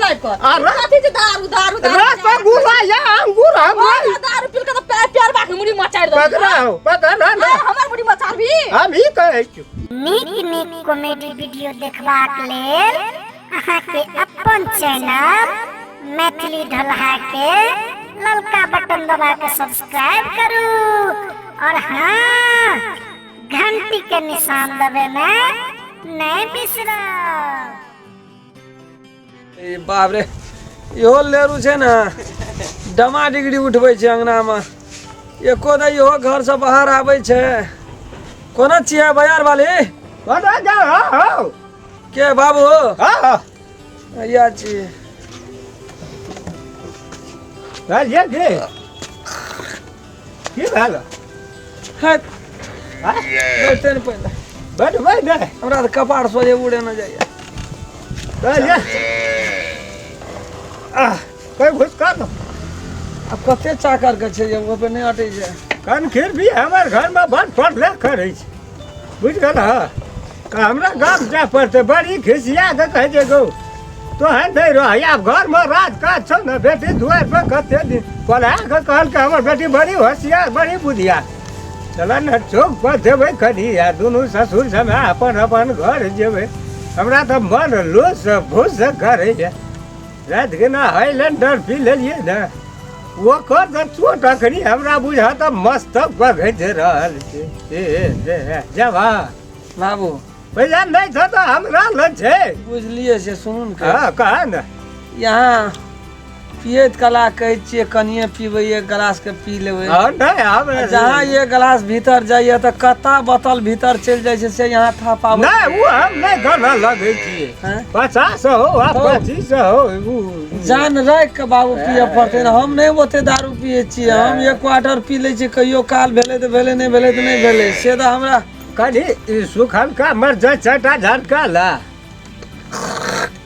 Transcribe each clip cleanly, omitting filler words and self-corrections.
आबि कऽ। अरे। कथी छै दारू दारू दारू? रसगुल्ला या अंगूर हमरा। ओहिना दारू पी कऽ तऽ पेरबा के मुड़ी मचारि देलही। पकड़ाओ, पकड़ा ने। आँय, हमर मुड़ी मचारबी? हम ई कहै छी। नीक नीक कॉमेडी वीडियो देखबाक लेल अहाँके अपन चैनल मैथिली ढोलहा के ललका बटन दबा के सब्सक्राइब करू और हाँ, घंटी के निशान दबे में नहीं बिसरब। ए बाप रे, इहो लेरू छै ने, डमा डिगरी उठबै छै अंगनामे, एको नहि इहो घरसँ बाहर आबै छै। कोना छियै बजार वाली? कोना जाओ हो? के बाबू? हाँ। हैया छी। ये के की भेल? हैत। आँय? बैठते ने पहिले। बैठबै ने। हमरा तऽ कपार सोझे उड़े न जाइए। आह, कोइ घुसका दो। आब कते चाकर के छै जे ओहि पर नहि अटै छै। कनखीर भी हमर घरमे बड़ पढ़ले करै छै, बुझि गेल? हँ, हमरा गाम जाय पड़तै। बड़ी खिसिया कऽ कहै छै, गौ तोहन नहि रह आब घरमे, राज काज छौ ने। बेटी दुआरि पर कते दिन पढ़ा कऽ कहलकै, हमर बेटी बड़ी होशियार, बड़ी बुधियार। चल ने, चौक पर देबै कनी आ दुनू ससुर समय अपन अपन घर जेबै। हमरा तऽ मन लोस भूस करैए। राति के ना हाईलैंडर पी लेलियै ने, ओकर तऽ चोट अखनी हमरा बुझा तऽ मस्तक पर घसि रहल छै। ए ए, ए, जबा। बाबू। पैसा नहि छौ तऽ हमरा लग छै। बुझलियै से, सुनू ने। हँ, कह ने। यहाँ पियैत कला कहै छियै कनिये पीबै, एक गिलास के पी लेबै। हँ, नहि हम आ जहाँ एक गिलास भीतर जाइए तऽ कत्ता बोतल भीतर चलि जाइ छै से यहाँ था पाबै। नहि, ओ हम नहि गनऽ लगै छियै। हैं? 50 हो आ हौ। 25 हो उ जान राखि कऽ बाबू पियऽ पड़तै ने। हम नहि ओते दारू पियै छियै, हम एक क्वार्टर पी लै छियै कहियो काल, भेलै तऽ भेलै, नहि भेलै तऽ नहि भेलै। से तऽ हमरा कनि ई सुखलका मरचाइ चारिटा झटका ला।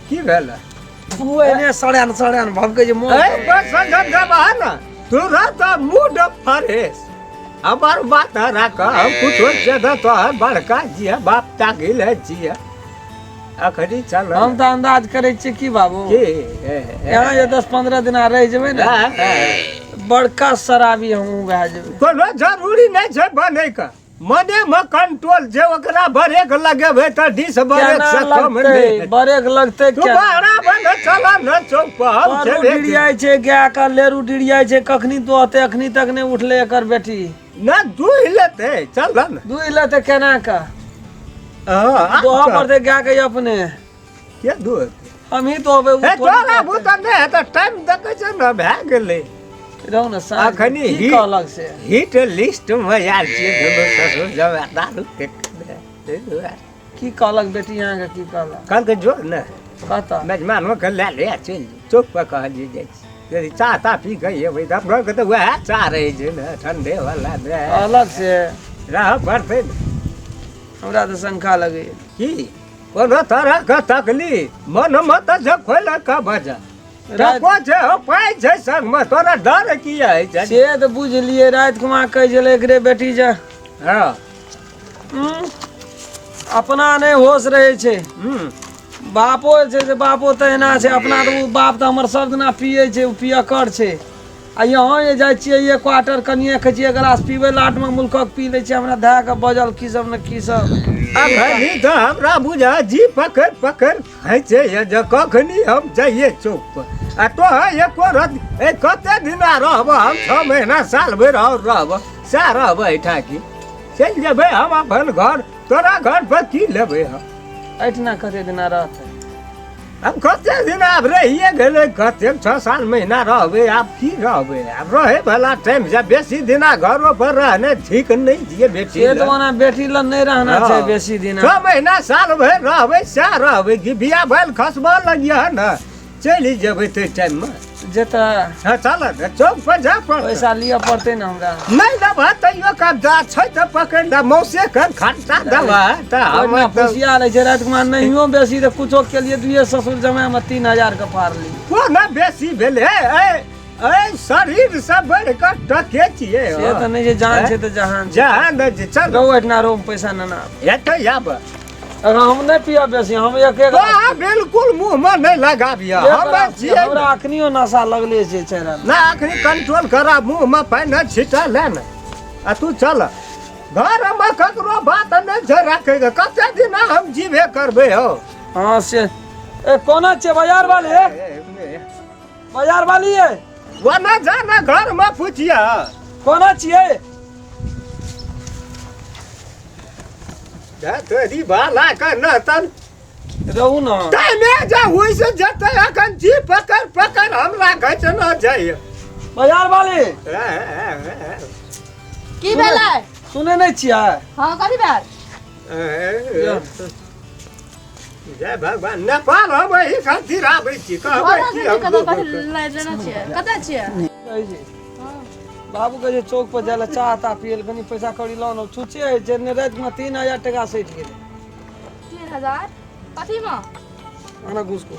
की भेल? ओ एने सड़ैन सड़ैन भभकै जे मोन। ए बस संजन जब आ ने तुरंत मूड फ्रेश। हमर बात राख, हम कुछो से तऽ तोहर बड़का जिया बाप ताकिल है जिया। अखनी चल। हम तऽ अंदाज करै छियै की बाबू? की? ए, ए, यहाँ जे 10-15 दिना रहि जेबै ने, ए, ए, बड़का शराबी हमहूँ भए जेबै। कोनो जरूरी नहि छै बनैके, मने मे कंट्रोल छै। ओकरा ब्रेक लगेबै तऽ डिस ब्रेक केना से कम लगतै नहि। ब्रेक लगतै तू केना? बड़ा बन चल न चौक पर, हम परू छेबे। डिरियाइ छै गाय के, लेरू डिरियाइ छै, कखनी दोहतै? अखनी तक नहि उठलै एकर बेटी। न दुहि लेतै, चल न। दुहि लेतै केना के? हँ, दोहऽ पड़तै गाय के अपने। के दुहतै? हमही दोहबै, उ हे थोड़ी तोरा दोहतै। भूत नहि हेतै, टाइम देखै छै ने, भए गेलै। रहू ने साँझ। अखनी की कहलक से? हिट लिस्ट मे आयल छियै दुनू ससुर जब दारू के ताहि दुआरे। की कहलक बेटी अहाँके, की कहलक? कहलकै जो ने। कतऽ? मेजबानो के लए ले, चलि जो चौक पर। कहलियै जाइ छी, यदि चाह ताह पी कऽ एबै तऽ अपनो के तऽ वएह चाह रहै छै ने, ठंडे वाला ने। कहलक से? रहऽ पड़तै ने। हमरा तऽ शंका लगैए। की कोनो तरहके तकलीफ मनमे तऽ जे खोलि कऽ बजा टको छै हो, पाइ छै संगमे, तोरा डर किया होइ छै? से तऽ बुझलियै। राति कुमा कहै छलै एकरे बेटी जे अपना नहि होश रहै छै। बापो जे छै से बापो तऽ एना छै अपना तऽ। ओ बाप तऽ हमर सब दिना पियै छै, ओ पियकर छै। आ यहाँ जे जाइ छियै, एक क्वार्टर कनिए खाइ छियै, एक गिलास पीबै लाटमे मुल्कक पी लै छियै, हमरा धए कऽ बजल की सब ने की सब। अखनी तऽ हमरा बुझा जी पकड़ि पकड़ि खैचे ये जे कखनी हम जइए चौक पर। आ तोह एको रत ए कते दिना रहब? हम 6 महीना साल भरि और रहब, सएह रहब एहिठाम की चलि जेबै हम अपन घर? तोरा घर पर की लेबै हम? एहिठिना कते दिना रहतै? हम कते दिन आब रहिए गेलै, कते 6-7 महीना रहबै, आब की रहबै? आब रहै वाला टाइम छै, बेसी दिना घरो पर रहने ठीक नहि छियै बेटी से तऽ लग। ओना बेटी लग नहि रहना छै बेसी दिना। 6 महीना साल भरि रहबै सएह रहबै कि बियाह भेल खसबऽ लगिए ने, चलि जेबै ताहि टाइममे। जेतै। हँ, चल ने, चौक पर जाय पड़तै। पैसा लिअ पड़तै ने हमरा। नहि देबह तैयो कब्जा छै तऽ पकड़ि ले, मौसे कर खर्चा देबह तऽ हम ओहिना तऽ फुसिया लै छै। राति कुमार नहियो बेसी तऽ कुछो के लिए दुए ससुर जमाइमे 3000 के फाड़ली। कोना बेसी भेलै? ए ए शरीर से बढ़ि कऽ टके छियै। से तऽ नहि छै, जान छै तऽ जहान छै। जहान नहि छै, चल। रहू एहिठिना, रहू, पैसा नेना। एतै आब। अगर हम नहि पियब बेसी, हम एक एक तो बिल्कुल मुंह में नहीं लगाबिया। एक हम गिलास छियै पियब। हमरा अखनियो नशा लगले छै चेहरा में। ना अखनी कंट्रोल करा, मुंह में पानि छिटा ले ने आ तू चल घर में। ककरो बात नहीं छै राखे के, कते दिन हम जीवे करबै हो। हाँ से ए कोना छै बाजार वाले, बाजार वाली है। वना जा ना घर में पूछिया। कोना छियै? जा तोरी बाला का न तन रहू न। टाइमे जा हुई से जते अखन जी पकड़ पकड़ हमरा घचना जाइए। बाजार वाली। की भेलै? सुने नहि छियै? हाँ, कथी भेल? जय भगवान नेपाल हम एहि खातिर आबै छी, कहबै की हम कतऽ कथी लेने छियै, कतऽ छियै? कहै छै बाबू, कहै छै चौक पर जाय लए चाह ताह पियै लए कनि पैसा कौड़ी लऽ आनब। छुच्छे होइ छै ने, रातिमे 3000 टका सठि गेलै। 3000 कथीमे? आना घुसको।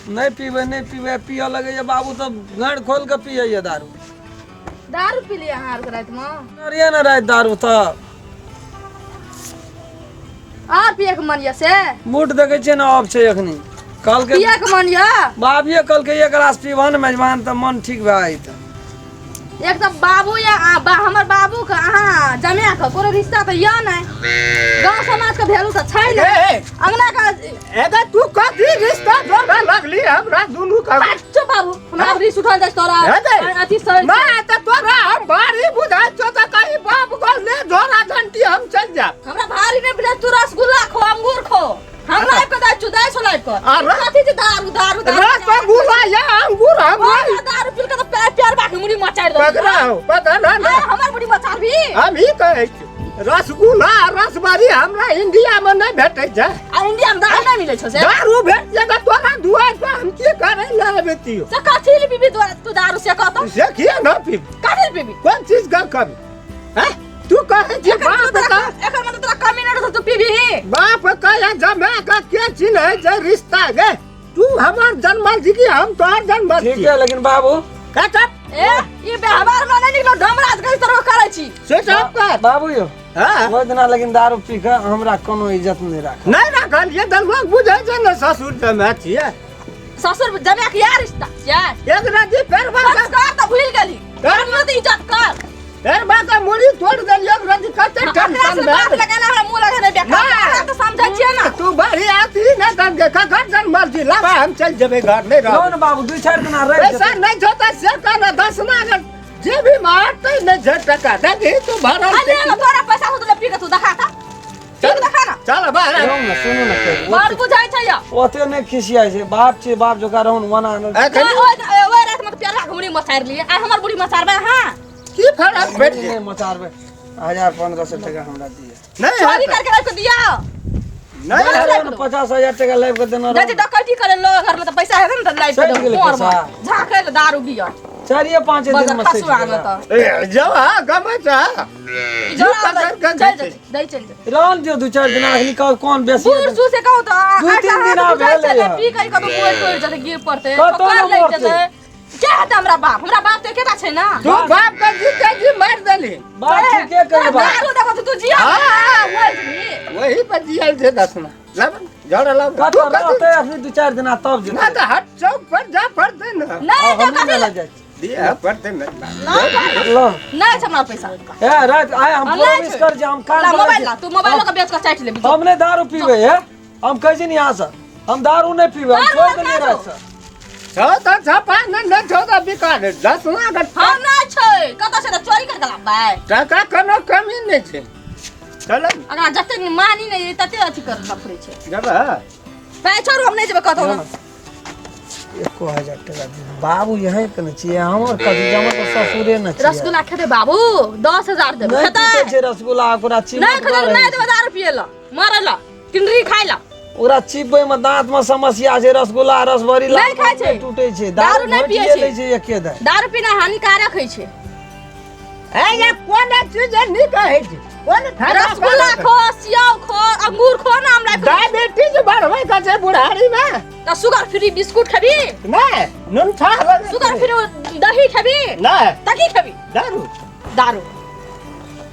नहि पीबै, नहि पीबै, पियऽ लगैए बाबू तऽ घर खोलि कऽ पियैए दारू। दारू पी लियै अहाँ आरके रातिमे? अरिये ने राति दारू तऽ आर पियके मन यऽ से? मूड देखै छियै ने, ऑफ छै एखनी। कहलकै पियके मन यऽ? बाबिये कहलकै एक गिलास पीबह ने मेजबान तऽ मन ठीक भए जेतै। एक तऽ बाबू या हमर बाबू के अहाँ जमा के कोनो रिश्ता तऽ यऽ नहि, गाँव समाज के वैल्यू तऽ छै नहि। ए, अंगना के एगे तू कथी रिश्ता जोड़े लगली हमरा दुनू के? चुप बाबू, हमरा रिस उठल जाइ छै तोरा। हेतै। अथी सर ना तऽ तोरा हम भारी बुझाइ छौ तऽ कहीं बाप गोल ने झोरा घंटी हम चल जाब। हमरा भारी नहि बुझाइ, तू रसगुल्ला खो, अंगूर खो, हम लाइफ के दै छु, दै छु लाइफ के। आ कथी छै दारू दारू दारू? रसगुल्ला या अंगूर हमरा ओकरा दारू पी के तऽ पैर पैर बाकी मुड़ी मचारि देलक। पकड़ा हो पकड़ा ना। ए, हमर मुड़ी मचारबी? हम ई कहै छी रसगुल्ला आ रसबरी हमरा इंडिया में नहीं भेटै छै। आ इंडिया में दारू नहि मिलै छौ से? दारू भेट जेतै तोरा दुआर पर, हम की करै लए अबितियौ? से कथी ले पीबी तू दारू, से कहतो। से किया न पीबी? कथी ले पीबी? कोन चीज का कमी हैं? तू कहै छी एकर बाप मतलब का एकर मतलब तोरा कमी नहि रहतौ, तू पीबी? बाप का या जमा का के चिन्है छै रिश्ता गे? तू हमर जन्मल छी कि हम तोहर जन्मल ठीक छी? है, लेकिन बाबू काटब। ए, ई व्यवहार में नहि निकलो, डमराज गई तोरा करै छी। से सब कर। बाबू यौ, हाँ। ओहि दिना लेकिन दारू पी कऽ हमरा कोनो इज्जत नहि राख। नहीं राखल ये दलुआ बुझै छै ने ससुर जमा छियै। ससुर जमा के यार रिश्ता छियै। एक राति फेर बार संस्कार तऽ भूलि गेली, कर। तऽ इज्जत कर। फेर बा के मुड़ी तोड़ देलियै, एक राति कते एकरा से टेंशन बात भेल। लगाना हमरा मुँह लगे नहि बेकार। नहि। हमरा तऽ समझै छियै ने। तू बड़ी आती ने तन के ककर जन्मल छी? लाबा, हम चल जेबै घर, नहीं रहू रहब। ने बाबू, 2-4 दिना रहि पैसा जेतै। नहीं छौ तऽ से कर ने, दसना अगर जे भी मारतै नहीं छै टका देखी तू भरल अरे छै। तोरा पैसा हो तऽ पी के तू देखा तऽ, पी के देखा ना। चल बाहर। रहू ने, सुनू ने कहै। बड़ बुझाइ छै यौ। ओते नहि खिसियाइ छै, बाप छै, बाप जकाँ रहू ने, ओना नहि। एखन ओहि ओहि रातिमे तऽ प्यारा के मुड़ी मचारि लिए, आइ हमर मुड़ी मचारबै अहाँ? की फरक पड़ि नहि जेतै? मचारबै, 1000-1500 टका हमरा दिअ। नहीं चोरी हेतै। करके राखि के दिया। नहीं हेतै। रहू ने, 50,000 टका लाबि कऽ देना। जाइ छै डकैती करे लोग घर में तऽ पैसा हेतै ने तऽ लाइफ के सठि गेलै देबै पैसा। झाँकै लए दारू बियर 4-5 दिन बजर मे सठि खसुआ गेलै। मे तऽ ए, जाउ हाँ गमै छ। जोड़ा पकड़ के चलि घीचै। जाइ दै, चलि जाइ। रहन दियौ 2-4 दिन, अखनी कोन बेसी बूढ़ हेतै? सूढ़ से कहू तऽ 2-3 दिन आब भेलै हँ। पी कऽ कतौ मोड़ तोड़ि जेतै, गिर पड़तै, कतौ ठोकर नहि लागि मरतै। जेतै, के हेतै हमरा बाप? हमरा बाप तऽ एकेटा छै ने। तू बाप के जीते जी मारि देली। बाप ठीके कही बाप। दारू देखो तऽ तू जिया हाँ। मरि वही पर जियल छै दसना लब झोड़ा लब। कतौ रहतै अखनी 2-4 दिना तब ना जेतै। तऽ हट चौक पर जा पड़तै ने। नहि हम तऽ नहि कथी लऽ जाइ छी। दिअ पड़तै ने। ल। नहि छै हमरा पैसा। ए राति आइ हम हाँ, नहि प्रॉमिस छै। कर जे हम कान ला पकड़ै मोबाइल छी। ला, तू मोबाइलो के बेच के चाटि लेबी। हम नहि दारू पीबै हे, हम कहै छी ने यहाँ से हम दारू नहि पीबै, हम दारू छोड़ि नहि देलियै खाइ राति से। छौ तऽ छपा ने, नहि छौ तऽ बिका दे दसना के। हम नहि छै, कतऽ छै तऽ चोरी करके लाबबै। टका कोनो कमी नहि छै, चल। अगर जते मानी नहि तते अथी कर लफड़ै छै। जेबै? तै छोड़ू, हम नहि जेबै कतौ ने। 1000 टका दियौ। बाबू यहीं के ने छियै, हमर कथी छै, हमर तऽ ससुरे ने छियै। रसगुल्ला खेतै बाबू? 10,000 देबै, नहि खेतै? टूटै छै रसगुल्ला, ओकरा चिबैत नहि खेतै? रहै नहि छै। देबै दारू पियै लए, मरै लए, टिंडरी खाइ लए। ओकरा चिबबै मे दांत मे समस्या छै, रसगुल्ला रसभरी नहि खाइ छै। टूटै छै। दारू नहि पियै घोटिए छै। लै छै एके दाइ। दारू पीना हानिकारक होइ छै। ए ये कोन चीज नीक होइ छै, कोन फायदा? रसगुल्ला खो, सेव खो, अंगूर खो ना हमरा। डायबिटीज बढ़बै का छै बुढ़ारी में। तऽ शुगर फ्री बिस्कुट खेबी? नहि, नून खा। शुगर फ्री दही खेबी? नहि। तऽ की खेबी? दारू। दारू।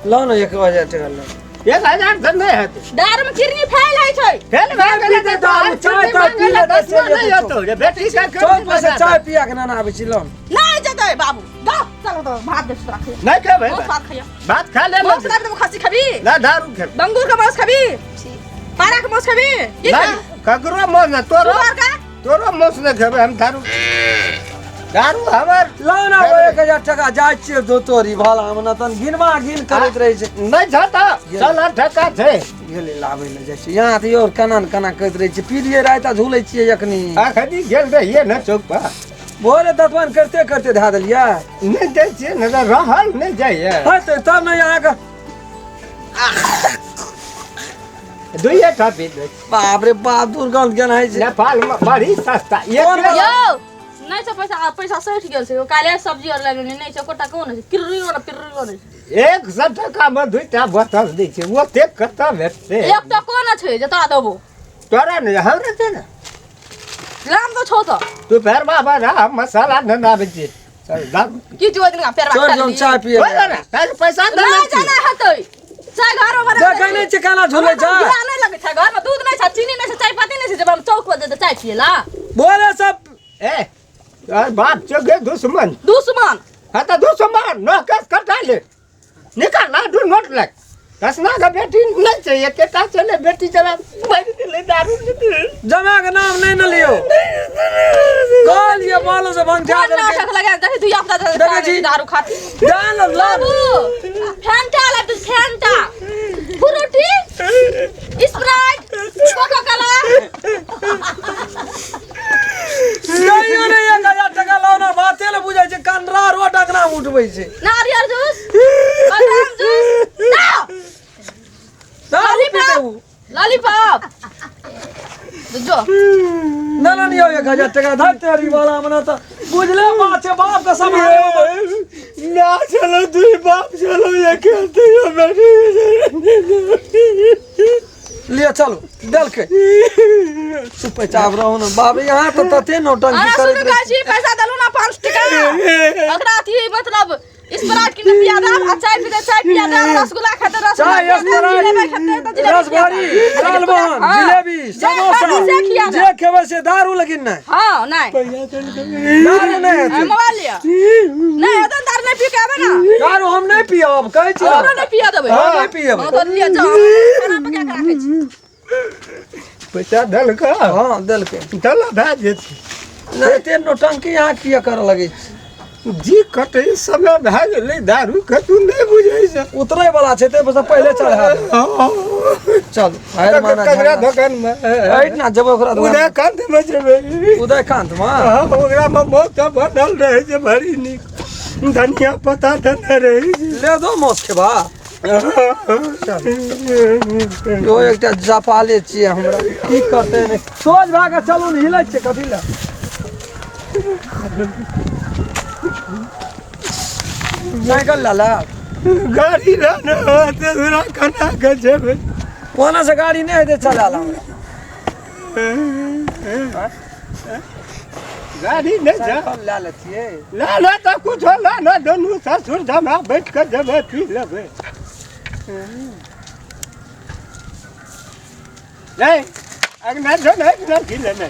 लौ ने, 1000 टका लौ। 1000 से नहि हेतै। दारू में किडनी फैल होइ छै। फेल भए गेलै तऽ दारू, चाय ताय पी लेतै, दसमा चलि नहि जेतै। हेतौ जे बेटी के चौक पर से चाय पिया के नाना आबै छी लोन। नहि जेतै बाबू, दो चलो तो भात दे तोरा खइया। नहि खेबै। मांस भात खइया। भात खा ले। मांस लाबि देबो, खस्सी खेबी? ना, दारू खेबै। बंगूर के मांस खेबी, पारा के मांस खेबी, की नहि खेबी? ककरो मांस नहि, तोरो सुअर के? तोरो मांस नहि खेबै हम। दारू दारू हमर लाउ ने 1000 टका, जाइ छियै धोतोरी भला मे तन गिनवा गिन करैत रहै छै। नहि छ तऽ चल, ठेका छै। गेलै लाबै लए जाइ छियै यहाँ तऽ यौ, केना ने केना करैत रहै छै। पीलियै राति आ झूलै छियै एखनी। अखनी गेल रहियै ने चौक पर। भोरे दतमन करते करते धए देलियै। नहि दै छियै ने तऽ रहल नहि जाइए। हेतै तब ने अहाँके। दुइए टा पी दै छी। बाप रे बाप, दुर्गंध केना होइ छै। नेपालमे बड़ी सस्ता एक कोन यौ, नहि छै पैसा, आ पैसा सठि गेल छै। काल्हि सब्जी आर लेने नहि छै एकोटा, कोन छै किर्रियो ने पिर्रियो नहि छै। 100 टकामे दुइटा बोतल दै छै, ओतेक कतऽ भेटतै? एकटा कोन छै जे तोरा देबो? तोरा नहि, हमरा छै ने। राम तो छौ तऽ। तू फेर बाबा रा, हम मसाला नहि आबै छियै, चल दारू। की जो दिन पेरवा चढ़ जाउ चाय पिए। बोल ने, काल्हि पैसा नहि देने छी। जाना हेतै, चाय घर में बना। देखै नहि छियै केना झूलै छै? हमरा नहि लगै छै। घर में दूध नहि छै, चीनी नहि छै, चाय पत्ती नहि छै, जब हम चौक पर जेतै चाय पिए ला। भोरे सब ए तोहर बाप छौ गे दुश्मन? दुश्मन। हाँ तऽ दुश्मन, नह केस कटा ले, निकाल ना दू नोट लग। कसना के बेटी नहि छै, एकेटा छलै बेटी, चला मरि गेलै दारू। जमा के नाम नहि ने लियौ, कहलियै बालो से भंग कोन नाटक लगा देखै तू अपना? देखै छी। दारू खाती जान ला। बाबू, फैंटा ला तू, Fanta, Frooti, Sprite, Coca Cola. कहियो नहि 1000 टका लाउ ने, बाते ने बुझै छै, कनरा रोड अंगना मे उठबै छै। नारियल जूस, बादाम जूस ना। दारू पीते उ। लॉलीपॉप जो। ना ना लियौ 1000 टका, धर तेरी वाला मने तऽ बुझले बात छै, बाप के सम्हारे ना। चलो दुई बाप चलो, ये खेलते हो बेटी। लिअ चलू, देलकै सुपै चाप रहू ने बाप, यहाँ तऽ तते नौटंकी अरे करैत सुन, रहै। कहै छी पैसा देलू ना 5 टका, ओकरा अथी मतलब स्प्राइट किन पिया दाम, आ चाय पीते चाय पिया दाम, रसगुल्ला खेते रसगुल्ला चाय पिया दाम, जिलेबी खेते तऽ जिलेबी पिया रसभरी दाम। लालमोहन हाँ। जिलेबी जे समोसा खाबी से खिया जे दाम। खेबै से, दारू लेकिन नहि। हाँ, नहि। दारू नहि हेतै। मोबाइल लिअ, नहि हेतै दारू नहि पी के आबै ना। दारू हम नहि पियब, कहै छी। हमरो नहि पिया देबै। हम नहि पियब। हाँ, तऽ लिअ जाओ, खाना पका के राखै छी। पैसा देलका? हाँ, देलकै। चल भए जेतै। नहि, एते नौटंकी यहाँ किया करऽ लगै छी? जी कटै समय भए गेलै दारू के, तू नहि बुझै छै। उतरै वाला छै, ताहि पर से पहिले चढ़ा देबै। चल हारि माना। ककरा दोकान मे? एहिठिना जेबै ओकरा दोकान। उदयकांत मे जेबै। उदयकांत मे। हाँ, ओकरा मे बहुत बनल रहै छै, बड़ी नीक धनिया पत्ता देने रहै छै। ले दो माछ खेबा। यो एकटा जपाले छियै, हमरा की करतै ने, सोझ भए कऽ चलू ने, हिलै छियै कथी लए? साइकिल लए ले। गाड़ी रहने होते केना के जेबै? ओना से गाड़ी नहि हेतै चला ला। गाड़ी नहि छै। साइकिल लए लेतियै। ला ला तऽ कुछो ला ना, दुनू ससुर जमा बैठ कऽ जेबै, पी लेबै। नहीं, अगना जो नहीं ना पी लेने।